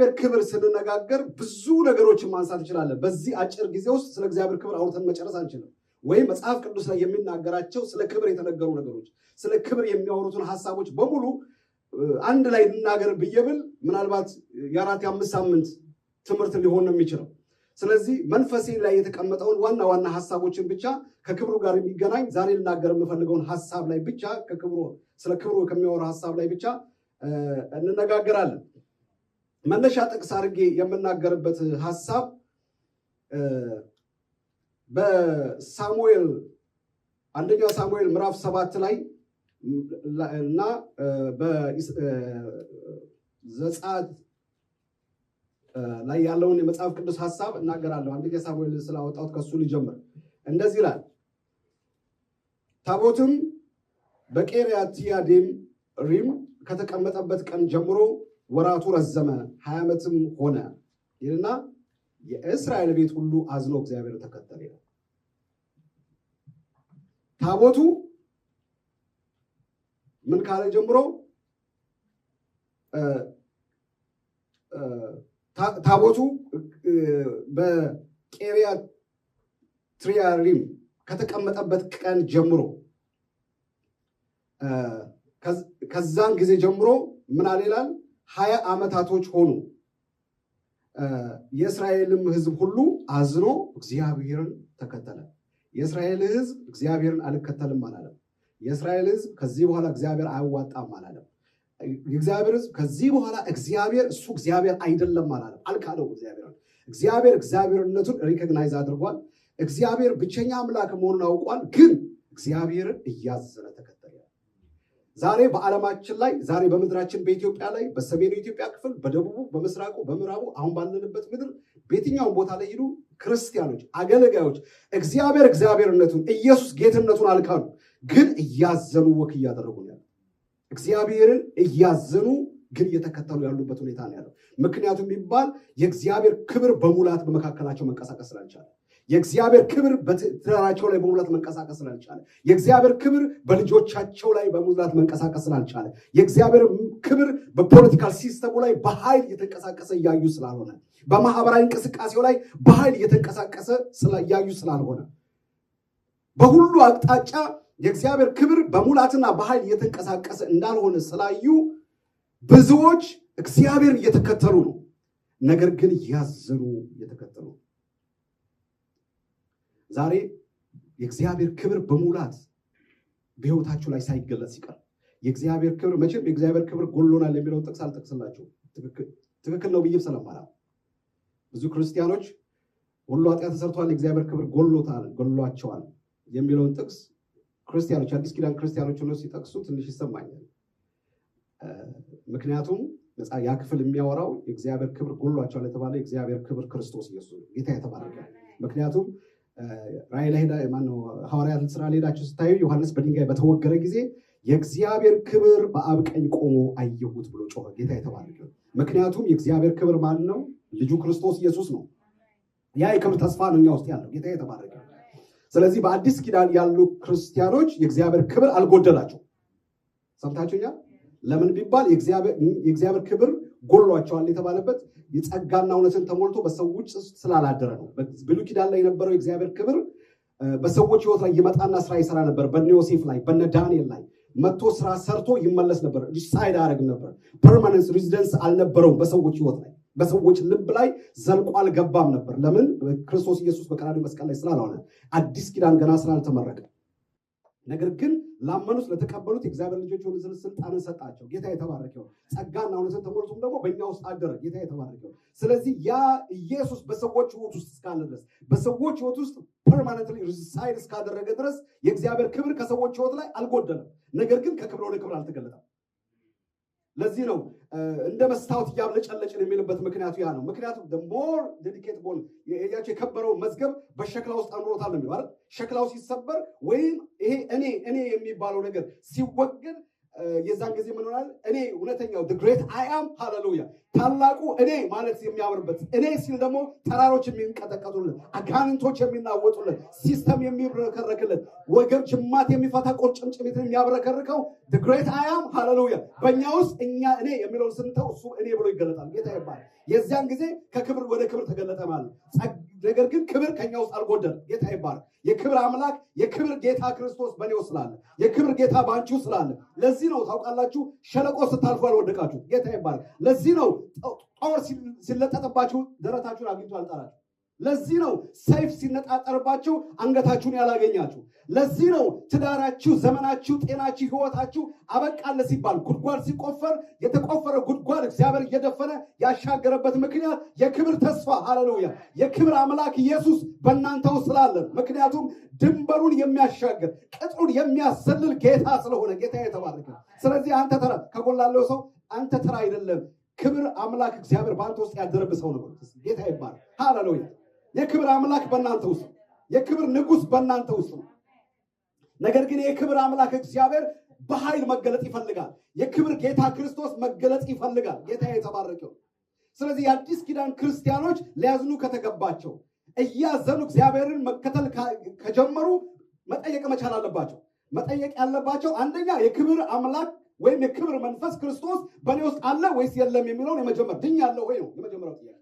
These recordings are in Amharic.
እግዚአብሔር ክብር ስንነጋገር ብዙ ነገሮችን ማንሳት እንችላለን። በዚህ አጭር ጊዜ ውስጥ ስለ እግዚአብሔር ክብር አውርተን መጨረስ አንችልም። ወይም መጽሐፍ ቅዱስ ላይ የሚናገራቸው ስለ ክብር የተነገሩ ነገሮች፣ ስለ ክብር የሚያወሩትን ሀሳቦች በሙሉ አንድ ላይ ልናገር ብዬ ብል ምናልባት የ4 የ5 ሳምንት ትምህርት ሊሆን ነው የሚችለው። ስለዚህ መንፈሴ ላይ የተቀመጠውን ዋና ዋና ሀሳቦችን ብቻ፣ ከክብሩ ጋር የሚገናኝ ዛሬ ልናገር የምፈልገውን ሀሳብ ላይ ብቻ፣ ስለ ክብሩ ከሚያወራ ሀሳብ ላይ ብቻ እንነጋገራለን። መነሻ ጥቅስ አድርጌ የምናገርበት ሀሳብ በሳሙኤል፣ አንደኛ ሳሙኤል ምዕራፍ 7 ላይ እና በዘጸአት ላይ ያለውን የመጽሐፍ ቅዱስ ሀሳብ እናገራለሁ። አንደኛ ሳሙኤል ስላወጣሁት ከሱ ልጀምር። እንደዚህ ይላል። ታቦትም በቂርያትይዓሪም ከተቀመጠበት ቀን ጀምሮ ወራቱ ረዘመ፣ 20 ዓመትም ሆነ ይልና የእስራኤል ቤት ሁሉ አዝኖ እግዚአብሔርን ተከተለ ይላል። ታቦቱ ምን ካለ ጀምሮ፣ ታቦቱ በቂርያትይዓሪም ከተቀመጠበት ቀን ጀምሮ፣ ከዛን ጊዜ ጀምሮ ምን አለ ይላል? 20 ዓመታቶች ሆኑ። የእስራኤልም ሕዝብ ሁሉ አዝኖ እግዚአብሔርን ተከተለ። የእስራኤል ሕዝብ እግዚአብሔርን አልከተልም አላለም። የእስራኤል ሕዝብ ከዚህ በኋላ እግዚአብሔር አያዋጣም አላለም። የእግዚአብሔር ሕዝብ ከዚህ በኋላ እግዚአብሔር እሱ እግዚአብሔር አይደለም አላለም። አልካደው እግዚአብሔርን። እግዚአብሔር እግዚአብሔርነቱን recognize አድርጓል። እግዚአብሔር ብቸኛ አምላክ መሆኑን አውቋል። ግን እግዚአብሔርን እያዘነ ተከተለ። ዛሬ በዓለማችን ላይ፣ ዛሬ በምድራችን በኢትዮጵያ ላይ፣ በሰሜኑ ኢትዮጵያ ክፍል፣ በደቡቡ፣ በምስራቁ፣ በምዕራቡ፣ አሁን ባለንበት ምድር በየትኛውም ቦታ ላይ ሂዱ፣ ክርስቲያኖች፣ አገልጋዮች እግዚአብሔር እግዚአብሔርነቱን፣ ኢየሱስ ጌትነቱን አልካዱ፣ ግን እያዘኑ walk እያደረጉ ነው ያሉት። እግዚአብሔርን እያዘኑ ግን እየተከተሉ ያሉበት ሁኔታ ነው ያለው። ምክንያቱም ቢባል የእግዚአብሔር ክብር በሙላት በመካከላቸው መንቀሳቀስ ስላልቻለ፣ የእግዚአብሔር ክብር በትዳራቸው ላይ በሙላት መንቀሳቀስ ስላልቻለ፣ የእግዚአብሔር ክብር በልጆቻቸው ላይ በሙላት መንቀሳቀስ ስላልቻለ፣ የእግዚአብሔር ክብር በ political system ኡ ላይ በኃይል እየተንቀሳቀሰ እያዩ ስላልሆነ፣ በማህበራዊ እንቅስቃሴው ላይ በኃይል እየተንቀሳቀሰ እያዩ ስላልሆነ፣ በሁሉ አቅጣጫ የእግዚአብሔር ክብር በሙላትና በኃይል እየተንቀሳቀሰ እንዳልሆነ ስላዩ ብዙዎች እግዚአብሔርን እየተከተሉ ነው። ነገር ግን እያዘኑ እየተከተሉ ነው። ዛሬ የእግዚአብሔር ክብር በሙላት በሕይወታችሁ ላይ ሳይገለጽ ሲቀር፣ የእግዚአብሔር ክብር፣ መቼም የእግዚአብሔር ክብር ጎሎናል የሚለውን ጥቅስ አልጠቅስላችሁም። ትክክል ነው ብዬም ስለማላምን፣ ብዙ ክርስቲያኖች ሁሉ ኃጢአት ተሰርተዋል፣ የእግዚአብሔር ክብር ጎሎታል፣ ጎሏቸዋል የሚለውን ጥቅስ ክርስቲያኖች፣ አዲስ ኪዳን ክርስቲያኖች ሆነው ሲጠቅሱ ትንሽ ይሰማኛል። ምክንያቱም ያ ክፍል የሚያወራው የእግዚአብሔር ክብር ጎሏቸዋል የተባለ የእግዚአብሔር ክብር ክርስቶስ ኢየሱስ ነው። ጌታ የተባረከ። ምክንያቱም ራእይ ላይ ሄዳ፣ ማነው፣ ሐዋርያት ስራ ላይ ሄዳችሁ ስታዩ ዮሐንስ በድንጋይ በተወገረ ጊዜ የእግዚአብሔር ክብር በአብ ቀኝ ቆሞ አየሁት ብሎ ጮኸ። ጌታ የተባረከ። ምክንያቱም የእግዚአብሔር ክብር ማን ነው? ልጁ ክርስቶስ ኢየሱስ ነው። ያ የክብር ተስፋ ነው እኛ ውስጥ ያለው። ጌታ የተባረከ። ስለዚህ በአዲስ ኪዳን ያሉ ክርስቲያኖች የእግዚአብሔር ክብር አልጎደላቸው። ሰምታችሁኛል? ለምን ቢባል የእግዚአብሔር ክብር ጎሏቸዋል የተባለበት የጸጋና እውነትን ተሞልቶ በሰዎች ውስጥ ስላላደረ ነው። ብሉይ ኪዳን ላይ የነበረው የእግዚአብሔር ክብር በሰዎች ሕይወት ላይ ይመጣና ስራ ይሰራ ነበር። በነ ዮሴፍ ላይ፣ በነ ዳንኤል ላይ መጥቶ ስራ ሰርቶ ይመለስ ነበር። Reside አያደርግም ነበር። Permanent residence አልነበረውም በሰዎች ሕይወት ላይ፣ በሰዎች ልብ ላይ ዘልቆ አልገባም ነበር። ለምን? ክርስቶስ ኢየሱስ በቀራንዮ መስቀል ላይ ስላልሆነ፣ አዲስ ኪዳን ገና ስላልተመረቀ። ነገር ግን ላመኑት፣ ለተቀበሉት የእግዚአብሔር ልጆች የሆኑ ዘንድ ስልጣንን ሰጣቸው። ጌታ የተባረከ ይሁን። ጸጋና እውነትን ተሞልቶም ደግሞ በእኛ ውስጥ አደረ። ጌታ የተባረከ ይሁን። ስለዚህ ያ ኢየሱስ በሰዎች ሕይወት ውስጥ እስካለ ድረስ፣ በሰዎች ሕይወት ውስጥ permanently reside እስካደረገ ድረስ የእግዚአብሔር ክብር ከሰዎች ሕይወት ላይ አልጎደለም። ነገር ግን ከክብር ወደ ክብር አልተገለጠም። ለዚህ ነው እንደ መስታወት እያብለጨለጭን የሚልበት ምክንያቱ ያ ነው። ምክንያቱም more delicate በሆነ ያቸው የከበረው መዝገብ በሸክላ ውስጥ አኑሮታል ነው የሚለው አይደል? ሸክላው ሲሰበር ወይም ይሄ እኔ እኔ የሚባለው ነገር ሲወገድ የዛን ጊዜ ምን ሆናል? እኔ እውነተኛው the great I am፣ ሃሌሉያ፣ ታላቁ እኔ ማለት የሚያምርበት፣ እኔ ሲል ደግሞ ተራሮች የሚንቀጠቀጡለት፣ አጋንንቶች የሚናወጡለት፣ system የሚብረከረክለት፣ ወገብ ጅማት የሚፈታ፣ ቁርጭምጭሚትን የሚያብረከርከው the great I am፣ ሃሌሉያ፣ በእኛ ውስጥ እኛ እኔ የሚለውን ስንተው እሱ እኔ ብሎ ይገለጣል። ጌታ ይባረክ። የዚያን ጊዜ ከክብር ወደ ክብር ተገለጠ ማለት ነው። ነገር ግን ክብር ከኛ ውስጥ አልጎደለም። ጌታ ይባረክ። የክብር አምላክ፣ የክብር ጌታ ክርስቶስ በእኔ ውስጥ ስላለ፣ የክብር ጌታ በአንቺ ውስጥ ስላለ፣ ለዚህ ነው ታውቃላችሁ ሸለቆ ስታልፉ ያልወደቃችሁ። ጌታ ይባረክ። ለዚህ ነው ጦር ሲለጠጥባችሁ ደረታችሁን አግኝቶ አልጣላችሁ። ለዚህ ነው ሰይፍ ሲነጣጠርባችሁ አንገታችሁን ያላገኛችሁ። ለዚህ ነው ትዳራችሁ፣ ዘመናችሁ፣ ጤናችሁ፣ ህይወታችሁ አበቃለ ሲባል ጉድጓድ ሲቆፈር የተቆፈረ ጉድጓድ እግዚአብሔር እየደፈነ ያሻገረበት ምክንያት የክብር ተስፋ፣ ሃሌሉያ፣ የክብር አምላክ ኢየሱስ በእናንተ ውስጥ ስላለ። ምክንያቱም ድንበሩን የሚያሻግር፣ ቅጥሩን የሚያሰልል ጌታ ስለሆነ። ጌታ የተባረከ። ስለዚህ አንተ ተራ፣ ከጎን ላለው ሰው አንተ ተራ አይደለም፣ ክብር አምላክ እግዚአብሔር በአንተ ውስጥ ያደረብህ ሰው ነው። ጌታ ይባረክ። ሃሌሉያ። የክብር አምላክ በእናንተ ውስጥ ነው። የክብር ንጉሥ በእናንተ ውስጥ ነው። ነገር ግን የክብር አምላክ እግዚአብሔር በኃይል መገለጥ ይፈልጋል። የክብር ጌታ ክርስቶስ መገለጥ ይፈልጋል። ጌታ የተባረከው። ስለዚህ የአዲስ ኪዳን ክርስቲያኖች ሊያዝኑ ከተገባቸው፣ እያዘኑ እግዚአብሔርን መከተል ከጀመሩ መጠየቅ መቻል አለባቸው። መጠየቅ ያለባቸው አንደኛ የክብር አምላክ ወይም የክብር መንፈስ ክርስቶስ በእኔ ውስጥ አለ ወይስ የለም የሚለውን የመጀመር፣ ድኛለሁ ወይ ነው የመጀመሪያው ጥያቄ።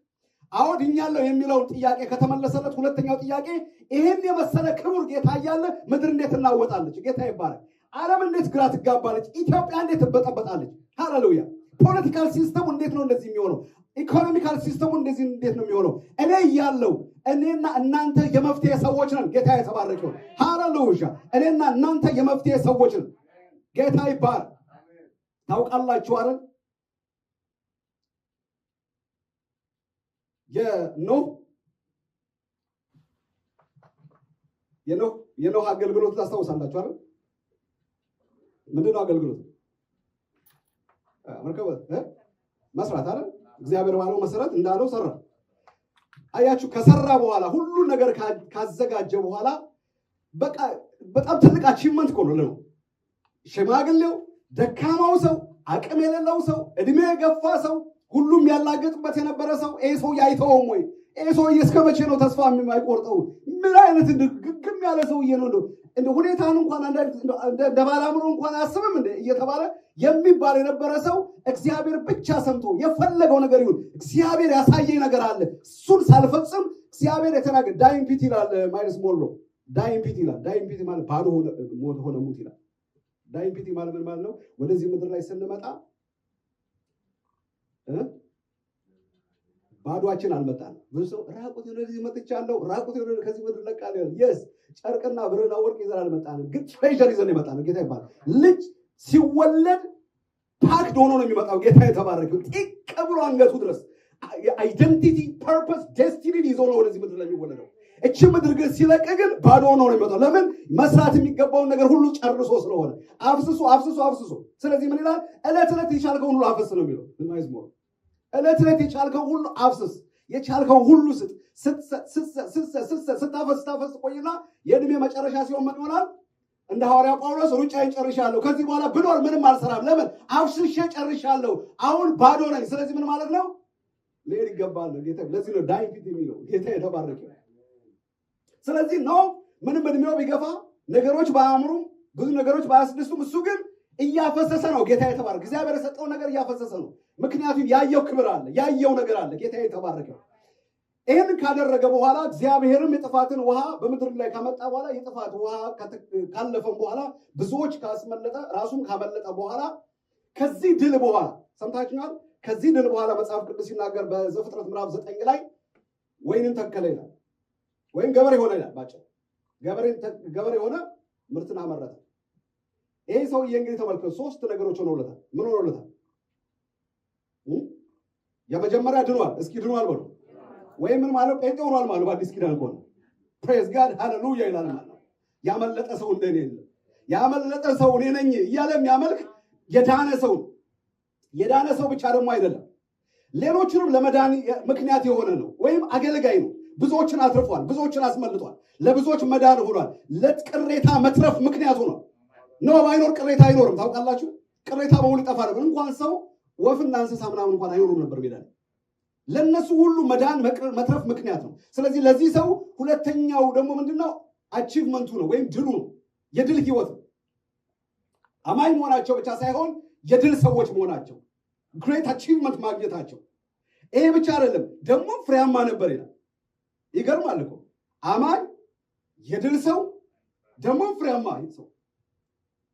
አዎ ድኛለሁ የሚለውን ጥያቄ ከተመለሰለት ሁለተኛው ጥያቄ ይህን የመሰለ ክቡር ጌታ እያለ ምድር እንዴት እናወጣለች? ጌታ ይባረክ። ዓለም እንዴት ግራ ትጋባለች? ኢትዮጵያ እንዴት ትበጠበጣለች? ሃሌሉያ። Political system ኡ እንዴት ነው እንደዚህ የሚሆነው? Economical system ኡ እንደዚህ እንዴት ነው የሚሆነው? እኔ እያለው፣ እኔና እናንተ የመፍትሄ ሰዎች ነን። ጌታ የተባረከ ይሁን። ሃሌሉያ። እኔና እናንተ የመፍትሄ ሰዎች ነን። ጌታ ይባረክ። ታውቃላችሁ አይደል? የኖህ አገልግሎት ታስታውሳላችሁ አይደል? ምንድን ነው አገልግሎት? መርከብ መስራት አይደል? እግዚአብሔር ባለው መሰረት እንዳለው ሰራ። አያችሁ፣ ከሰራ በኋላ፣ ሁሉን ነገር ካዘጋጀ በኋላ፣ በቃ በጣም ትልቅ achievement እኮ ነው ለኖህ። ሽማግሌው፣ ደካማው ሰው፣ አቅም የሌለው ሰው፣ እድሜ የገፋ ሰው፣ ሁሉም ያላገጥበት የነበረ ሰው፣ ይሄ ሰው አይተውም ወይ? ይሄ ሰውዬ እስከ መቼ ነው ተስፋ የማይቆርጠው? ምን አይነት ግግም ያለ ሰውዬ ነው? እንደ ሁኔታን እንኳን እንደ ባላምሮ እንኳን አያስብም እንደ እየተባለ የሚባል የነበረ ሰው እግዚአብሔር ብቻ ሰምቶ የፈለገው ነገር ይሁን፣ እግዚአብሔር ያሳየኝ ነገር አለ፣ እሱን ሳልፈጽም እግዚአብሔር የተናገረ፣ die empty ይላል ማይልስ ሞንሮ፣ die empty ይላል። Die empty ማለት ባዶ ሆነ ሙት ይላል። Die empty ማለት ምን ማለት ነው? ወደዚህ ምድር ላይ ስንመጣ ባዷችን አልመጣንም። ብዙ ሰው ራቁት ወደዚህ መጥቻለሁ፣ ራቁት ከዚህ ምድር ለቃለሁ። Yes፣ ጨርቅና ብርና ወርቅ ይዘን አልመጣንም፣ ግን treasure ይዘን የመጣነው። ጌታ ይባረክ። ልጅ ሲወለድ packed ሆኖ ነው የሚመጣው። ጌታ የተባረከ። ጢቅ ብሎ አንገቱ ድረስ identity፣ purpose፣ destiny ን ይዞ ነው ወደዚህ ምድር ላይ የሚወለደው። እቺ ምድር ግን ሲለቅ ግን ባዶ ሆኖ ነው የሚመጣው። ለምን? መስራት የሚገባውን ነገር ሁሉ ጨርሶ ስለሆነ፣ አፍስሶ አፍስሶ አፍስሶ። ስለዚህ ምን ይላል? ዕለት ዕለት የቻልከውን ሁሉ አፍስስ ነው የሚለው ማይዝሞር። ዕለት ዕለት የቻልከውን ሁሉ አፍስስ፣ የቻልከውን ሁሉ ስጥ። ስታፈስ ስታፈስ ቆይና የእድሜ መጨረሻ ሲሆን ምን ይሆናል? እንደ ሐዋርያ ጳውሎስ ሩጫዬን ጨርሻለሁ፣ ከዚህ በኋላ ብኖር ምንም አልሰራም። ለምን? አፍስሼ ጨርሻለሁ፣ አሁን ባዶ ነኝ። ስለዚህ ምን ማለት ነው? ልሄድ ይገባል። ጌታ ለዚህ ነው die empty የሚለው። ጌታ የተባረከ። ስለዚህ ነው ምንም እድሜው ቢገፋ፣ ነገሮች ባያምሩም፣ ብዙ ነገሮች ባያስደስቱም፣ እሱ ግን እያፈሰሰ ነው። ጌታ የተባረከ። እግዚአብሔር የሰጠው ነገር እያፈሰሰ ነው። ምክንያቱም ያየው ክብር አለ፣ ያየው ነገር አለ። ጌታ የተባረከ። ይህን ካደረገ በኋላ እግዚአብሔርም የጥፋትን ውሃ በምድር ላይ ካመጣ በኋላ፣ የጥፋት ውሃ ካለፈም በኋላ፣ ብዙዎች ካስመለጠ፣ ራሱም ካመለጠ በኋላ፣ ከዚህ ድል በኋላ፣ ሰምታችኋል። ከዚህ ድል በኋላ መጽሐፍ ቅዱስ ሲናገር በዘፍጥረት ምዕራፍ 9 ላይ ወይንን ተከለ ይላል፣ ወይም ገበሬ ሆነ ይላል። ባጭሩ ገበሬ ሆነ፣ ምርትን አመረተ። ይሄ ሰውዬ እንግዲህ ተመልከቱ፣ ሶስት ነገሮች ሆነውለታል። ምን ሆነውለታል? የመጀመሪያ ድኗል። እስኪ ድኗል በሉ። ወይም ምን ማለት፣ ጴንጤ ሆኗል ማለት፣ በአዲስ ኪዳን ከሆነ praise God ሃሌሉያ ይላል ማለት ነው። ያመለጠ ሰው እንደኔ የለም። ያመለጠ ሰው እኔ ነኝ እያለ የሚያመልክ የዳነ ሰው። የዳነ ሰው ብቻ ደግሞ አይደለም፣ ሌሎችንም ለመዳን ምክንያት የሆነ ነው፣ ወይም አገልጋይ ነው። ብዙዎችን አትርፏል፣ ብዙዎችን አስመልጧል፣ ለብዙዎች መዳን ሆኗል፣ ለቅሬታ መትረፍ ምክንያት ሆኗል። ኖህ ባይኖር ቅሬታ አይኖርም። ታውቃላችሁ? ቅሬታ በሙሉ ይጠፋ ነበር። እንኳን ሰው ወፍና እንስሳ ምናምን እንኳን አይኖሩም ነበር ሜዳ ላይ። ለነሱ ሁሉ መዳን መትረፍ ምክንያት ነው። ስለዚህ ለዚህ ሰው ሁለተኛው ደግሞ ምንድነው? Achievement ኡ ነው ወይም ድሉ ነው። የድል ህይወት ነው። አማኝ መሆናቸው ብቻ ሳይሆን የድል ሰዎች መሆናቸው፣ great achievement ማግኘታቸው። ይሄ ብቻ አይደለም፣ ደግሞ ፍሬያማ ነበር ይላል። ይገርማል እኮ፣ አማኝ፣ የድል ሰው፣ ደግሞ ፍሬያማ ሰው።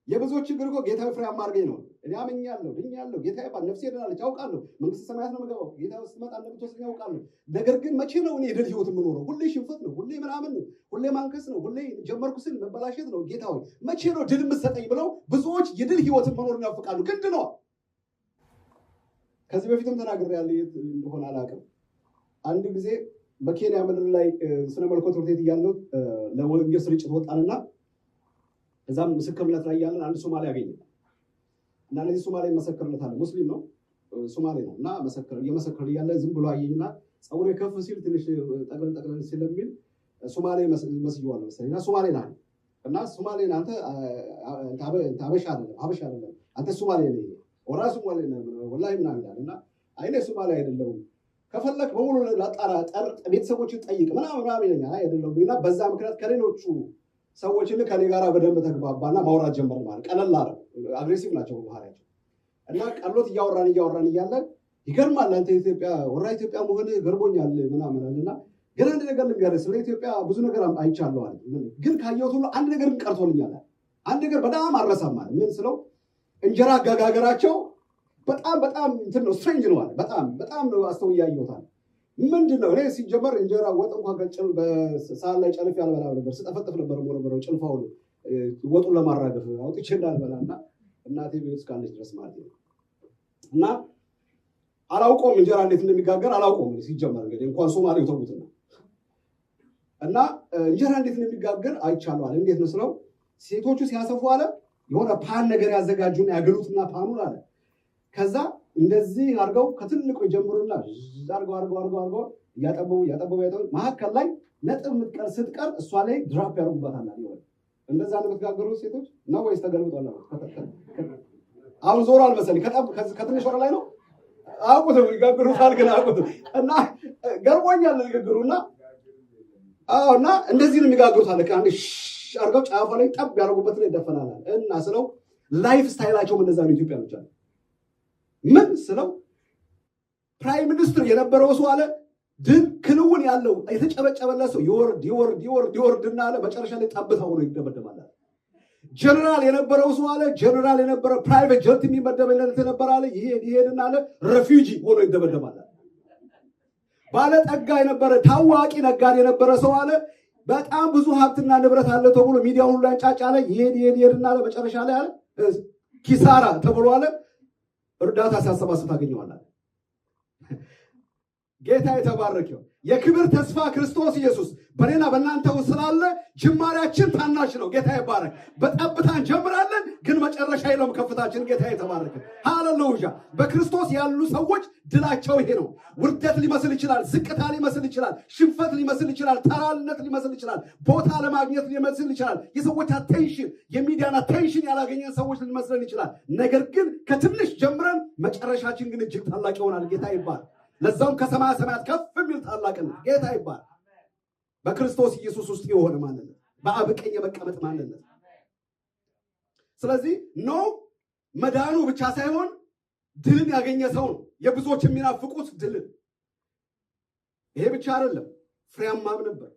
የብዙዎች ችግር እኮ ጌታ ፍሬያማ አድርገኝ ነው። እኔ አምኛለሁ፣ ድኛለሁ፣ ጌታ ይባል፣ ነፍሴ ድናለች፣ አውቃለሁ። መንግስተ ሰማያት ነው የምገባው። ጌታ ስትመጣ እንደምትወስደኝ አውቃለሁ። ነገር ግን መቼ ነው እኔ የድል ህይወት የምኖረው? ሁሌ ሽንፈት ነው፣ ሁሌ ምናምን ነው፣ ሁሌ ማንከስ ነው፣ ሁሌ ጀመርኩ ስል መበላሸት ነው። ጌታ ሆይ፣ መቼ ነው ድል የምትሰጠኝ ብለው ብዙዎች የድል ህይወትን መኖር ይናፍቃሉ። ግን ድነዋል። ከዚህ በፊትም ተናግሬያለሁ፣ የት እንደሆነ አላውቅም። አንድ ጊዜ በኬንያ ምድር ላይ ስነ መለኮት ትምህርት ቤት እያለሁ ለወንጌል ስርጭት ወጣንና እዛም ምስክርነት ላይ ያለን አንድ ሶማሌ አገኘ እና እነዚህ ሶማሌ መሰክርለታለሁ። ሙስሊም ነው፣ ሶማሌ ነው። እና እየመሰክር እያለ ዝም ብሎ አየኝና ፀጉሬ ከፍ ሲል፣ ትንሽ ጠቅለል ጠቅለል ስለሚል ሶማሌ መስዬዋለሁ መሰለኝ። እና ሶማሌ ነህ እና ሶማሌ ነህ አንተ፣ ሀበሻ አይደለም፣ ሀበሻ አይደለም፣ አንተ ሶማሌ ነህ፣ ወራ ሶማሌ ነህ ወላሂ ምናምን ይላል። እና አይ፣ እኔ ሶማሌ አይደለሁም፣ ከፈለክ በሙሉ ላጣራ፣ ቤተሰቦችን ጠይቅ ምናምን ምናምን ይለኛል። አይ አይደለሁም። እና በዛ ምክንያት ከሌሎቹ ሰዎች ይልቅ ከኔ ጋር በደንብ ተግባባና ማውራት ጀመር። ማለት ቀለል አለ። Aggressive ናቸው በባህሪያቸው። እና ቀሎት እያወራን እያወራን እያለ ይገርማል፣ አንተ ኢትዮጵያ ወራ ኢትዮጵያ መሆን ገርሞኛል ምናምን አለ። እና ግን አንድ ነገር ልንገርህ፣ ስለ ኢትዮጵያ ብዙ ነገር አይቻለሁ አለ። ግን ካየሁት ሁሉ አንድ ነገር ግን ቀርቶልኛል አለ። አንድ ነገር በጣም አልረሳም አለ። ምን ስለው እንጀራ አገጋገራቸው በጣም በጣም እንትን ነው፣ strange ነው አለ። በጣም በጣም ነው አስተውዬ ያየሁት አለ። ምንድን ነው? እኔ ሲጀመር እንጀራ ወጥ እንኳን በሳህን ላይ ጨልፌ አልበላም ነበር። ስጠፈጥፍ ነበር የምወረወረው ጭልፋውን ወጡን ለማራገፍ፣ አውጥቼ እንዳልበላ እና እናቴ ቤት እስካለች ድረስ ማለት ነው። እና አላውቀውም፣ እንጀራ እንዴት እንደሚጋገር አላውቀውም። ሲጀመር እንግዲህ እንኳን ሶማሌው ተዉትና። እና እንጀራ እንዴት እንደሚጋገር አይቻለሁ አለ። እንዴት ነው ስለው ሴቶቹ ሲያሰፉ አለ የሆነ pan ነገር ያዘጋጁና ያገሉትና pan ኡን አለ፣ ከዛ እንደዚህ አድርገው ከትልቁ ይጀምሩና አድርገው አድርገው አድርገው አድርገው እያጠበቡ እያጠበቡ እያጠበቡ መካከል ላይ ነጥብ የምትቀር ስትቀር እሷ ላይ drop ያደርጉባታል። ይሆን እንደዛ ነው የምትጋገሩ ሴቶች ነው ወይስ ተገልብጧል? አሁን ዞሮ አልመሰለኝ፣ ከትንሽ ወደ ላይ ነው። አያውቁትም፣ ይጋግሩታል ግን አያውቁትም። እና ገርሞኛል ንግግሩ። እና አዎ፣ እና እንደዚህ ነው የሚጋግሩት አለ። አንድ አድርገው ጫፏ ላይ ጠብ ያደርጉበት ላይ ይደፈናል። እና ስለው lifestyle ኣቸውም እንደዛ ነው ኢትዮጵያኖች አለ። ምን ስለው prime minister የነበረው ሰው አለ፣ ድል ክንውን ያለው የተጨበጨበለት ሰው ይወርድ ይወርድ ይወርድ ይወርድና አለ መጨረሻ ላይ ጠብታ ሆኖ ይደበደባል። ጀነራል የነበረው ሰው አለ፣ ጀነራል የነበረ private jet የሚመደብለት የነበረ አለ ይሄድ ይሄድና አለ refugee ሆኖ ይደበደባል። ባለጠጋ የነበረ፣ ታዋቂ ነጋዴ የነበረ ሰው አለ፣ በጣም ብዙ ሀብትና ንብረት አለ ተብሎ ሚዲያውን ሁሉ ያንጫጫ አለ ይሄድ ይሄድ ይሄድና አለ መጨረሻ ላይ አለ ኪሳራ ተብሎ አለ እርዳታ ሲያሰባስብ ታገኘዋለህ። ጌታ የተባረከ ይሁን። የክብር ተስፋ ክርስቶስ ኢየሱስ በኔና በእናንተ ውስጥ ስላለ ጅማሬያችን ታናሽ ነው። ጌታ ይባረክ። በጠብታ እንጀምራለን፣ ግን መጨረሻ የለውም ከፍታችን። ጌታ የተባረከ፣ ሃሌሉያ። በክርስቶስ ያሉ ሰዎች ድላቸው ይሄ ነው። ውርደት ሊመስል ይችላል፣ ዝቅታ ሊመስል ይችላል፣ ሽንፈት ሊመስል ይችላል፣ ተራነት ሊመስል ይችላል፣ ቦታ አለማግኘት ሊመስል ይችላል፣ የሰዎች attention፣ የሚዲያን attention ያላገኘን ሰዎች ሊመስለን ይችላል። ነገር ግን ከትንሽ ጀምረን መጨረሻችን ግን እጅግ ታላቅ ይሆናል። ጌታ ይባረክ። ለዛውም ከሰማያ ሰማያት ከፍ የሚል ታላቅነት። ጌታ ይባረክ። በክርስቶስ ኢየሱስ ውስጥ የሆነ ማንነት፣ በአብ ቀኝ የመቀመጥ ማንነት። ስለዚህ ኖህ መዳኑ ብቻ ሳይሆን ድልን ያገኘ ሰው ነው። የብዙዎች የሚናፍቁት ድልን። ይሄ ብቻ አይደለም፣ ፍሬያማም ነበር።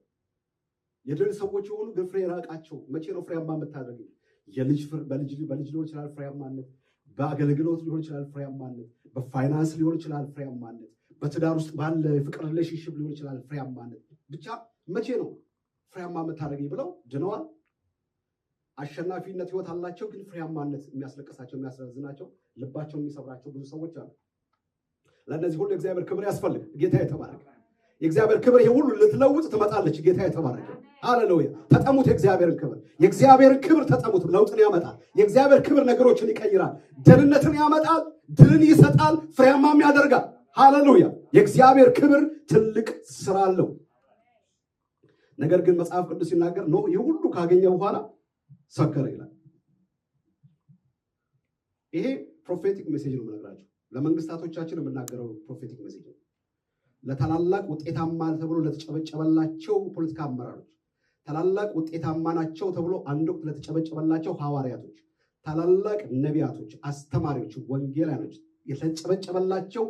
የድል ሰዎች የሆኑ ግን ፍሬ ራቃቸው። መቼ ነው ፍሬያማ የምታደርገኝ? የልጅ በልጅ በልጅ ሊሆን ይችላል ፍሬያማነት፣ በአገልግሎት ሊሆን ይችላል ፍሬያማነት፣ በፋይናንስ ሊሆን ይችላል ፍሬያማነት፣ በትዳር ውስጥ ባለ የፍቅር relationship ሊሆን ይችላል ፍሬያማነት። ብቻ መቼ ነው ፍሬያማ የምታደርገኝ ብለው ድነዋል። አሸናፊነት ህይወት አላቸው፣ ግን ፍሬያማነት የሚያስለቅሳቸው፣ የሚያሳዝናቸው፣ ልባቸውን የሚሰብራቸው ብዙ ሰዎች አሉ። ለእነዚህ ሁሉ የእግዚአብሔር ክብር ያስፈልግ። ጌታ የተባረከ። የእግዚአብሔር ክብር ይሄ ሁሉ ልትለውጥ ትመጣለች። ጌታ የተባረከ፣ ሃሌሉያ። ተጠሙት የእግዚአብሔርን ክብር፣ የእግዚአብሔርን ክብር ተጠሙት። ለውጥን ያመጣል። የእግዚአብሔር ክብር ነገሮችን ይቀይራል። ደህንነትን ያመጣል፣ ድልን ይሰጣል፣ ፍሬያማም ያደርጋል። ሃሌሉያ። የእግዚአብሔር ክብር ትልቅ ስራ አለው። ነገር ግን መጽሐፍ ቅዱስ ሲናገር ኖህ ይህ ሁሉ ካገኘ በኋላ ሰከረ ይላል። ይሄ prophetic message ነው የምነግራችሁ። ለመንግስታቶቻችን የምናገረው prophetic message ነው። ለታላላቅ ውጤታማ ተብሎ ለተጨበጨበላቸው ፖለቲካ አመራሮች፣ ታላላቅ ውጤታማ ናቸው ተብሎ አንድ ወቅት ለተጨበጨበላቸው ሐዋርያቶች፣ ታላላቅ ነቢያቶች፣ አስተማሪዎች፣ ወንጌላኖች የተጨበጨበላቸው፣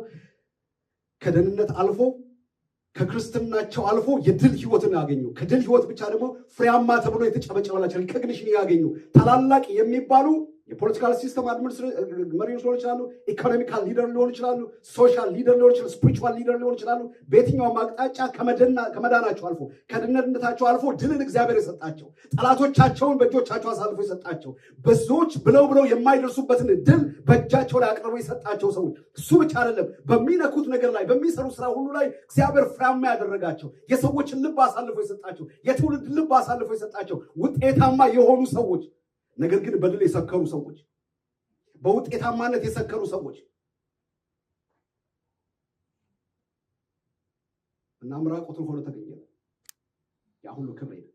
ከደህንነት አልፎ፣ ከክርስትናቸው አልፎ የድል ህይወትን ያገኙ፣ ከድል ህይወት ብቻ ደግሞ ፍሬያማ ተብሎ የተጨበጨበላቸው፣ recognition ያገኙ ታላላቅ የሚባሉ የ political system መሪዎች ሊሆኑ ይችላሉ። Economical leader ሊሆኑ ይችላሉ። Social leader ሊሆኑ ይችላሉ። Spiritual leader ሊሆኑ ይችላሉ። በየትኛውም አቅጣጫ ከመዳናቸው አልፎ፣ ከድነታቸው አልፎ ድልን እግዚአብሔር የሰጣቸው፣ ጠላቶቻቸውን በእጆቻቸው አሳልፎ የሰጣቸው፣ ብዙዎች ብለው ብለው የማይደርሱበትን ድል በእጃቸው ላይ አቅርቦ የሰጣቸው ሰዎች፣ እሱ ብቻ አይደለም፣ በሚነኩት ነገር ላይ፣ በሚሰሩ ስራ ሁሉ ላይ እግዚአብሔር ፍሬያማ ያደረጋቸው፣ የሰዎችን ልብ አሳልፎ የሰጣቸው፣ የትውልድ ልብ አሳልፎ የሰጣቸው ውጤታማ የሆኑ ሰዎች፣ ነገር ግን በድል የሰከሩ ሰዎች፣ በውጤታማነት የሰከሩ ሰዎች እና ራቁቱን ሆኖ ተገኘ። ያ ሁሉ ክብር ሄደ።